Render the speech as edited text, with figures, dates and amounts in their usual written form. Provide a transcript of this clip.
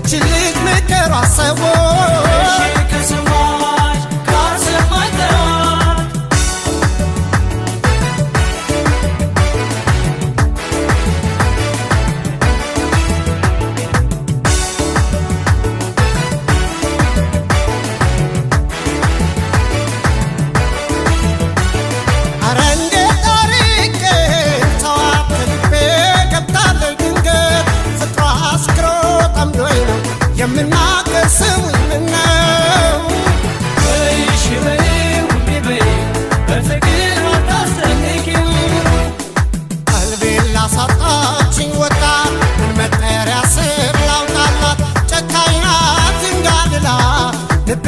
እች ልጅ ምከሯት ሰዎች። እሺ ከሰማች ካልሰማች ተዋት። አረ እንዴት አርቄ ተዋት ከልቤ ገብታለች ድንገት፣ ፍቅሯ አስክሮ ጠምዶኝ ነው የምናገር፣ ስሙኝ ምነው። በይ እሺ በይው እምቢ በይው በፍቅር አታስጨንቂው። ቀልቤን ላሳጣችኝ ወጣት ምን መጠሪያ ስም ላውጣላት? ጨካኝ ናት እንዳልላት ልቤ